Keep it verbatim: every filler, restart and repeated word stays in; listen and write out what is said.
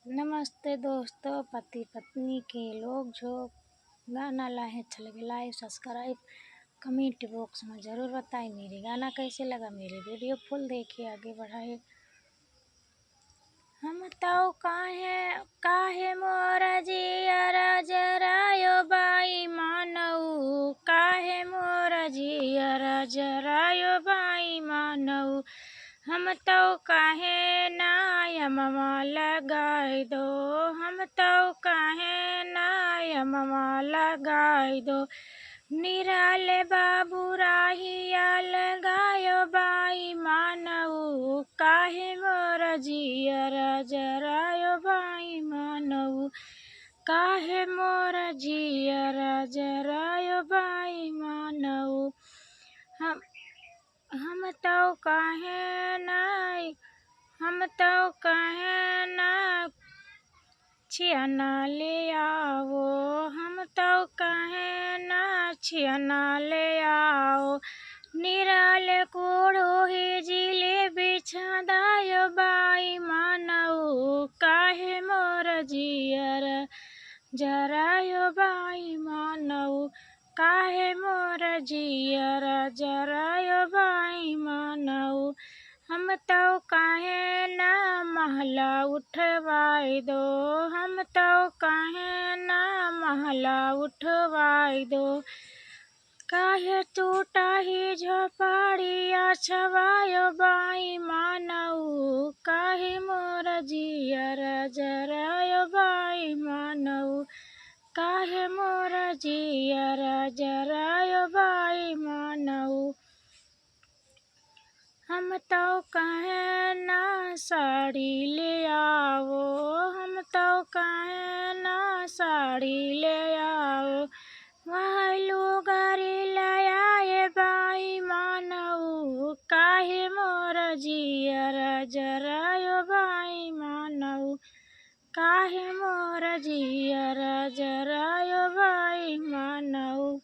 नमस्ते दोस्तों, पति पत्नी के लोग जो गाना लाए हैं, अच्छा लगे like, subscribe, comment box में ज़रूर बताएं। मेरे गाना कैसे लगा, मेरे video full देखिए, आगे बढ़ाइए। हम तौ काहे, काहे मोर जियरा जरायो बेईमानऊ, काहे मोर जियरा जरायो बेईमानऊ। हम तौ काहे ना यमवा लगाई दो, हम तौ काहे ना यमवा लगाई दो। निराले बाबू राहिया लगायो बेईमानऊ, काहे मोर जियरा जरायो बेईमानऊ, काहे मोर जियरा जरायो बेईमानऊ। हम, हम तौ काहे ना, हम तौ काहे ना छियना ले आओ, हम तौ काहे ना छियना ले आओ। निराले कोड़ो ही जिले बिछा दायो बेईमानऊ, काहे मोर जियरा जरायो बेईमानऊ, काहे मोर जियरा जरायो बेईमानऊ। हम तौ काहे ना महला उठवाई दो, हम तौ काहे ना महला उठवाई दो। काहे टूटा ही झोपड़िया छवायो बेईमानऊ, काहे मोर जियरा जरायो बेईमानऊ, काहे मोर जियरा जरायो बेईमानऊ। हम तौ काहे ना साड़ी ले आओ, हम तौ काहे ना साड़ी ले आओ। वह लुगरी ले आए बेईमानऊ, काहे मोर जियरा जरायो बेईमानऊ, काहे मोर जियरा जरायो बेईमानऊ।